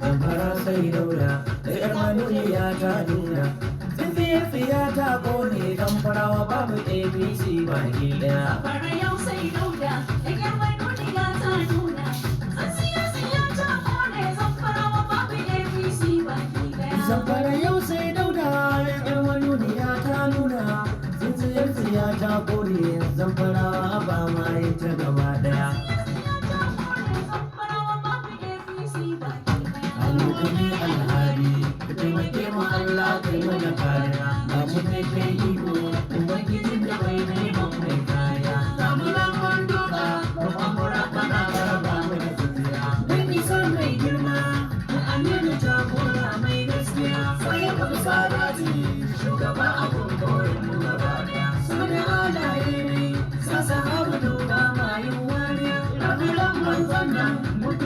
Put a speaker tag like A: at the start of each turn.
A: Zamfara sai Dauda, da yar manuniya ta nuna. Tsintsiyar tsiya ta kone, Zamfarawa babu APC baki daya.
B: Zamfara yau sai Dauda, da yar manuniya ta nuna. Tsintsiyar tsiya ta kone, Zamfarawa babu APC baki daya.
A: Zamfara yau sai Dauda, yar manuniya ta nuna. Tsintsiyar tsiya ta kone, Zamfarawa ba ma yin ta gaba daya.
B: Tsintsiyar tsiya ta kone, Zamfarawa babu APC baki daya.
A: Alukuni.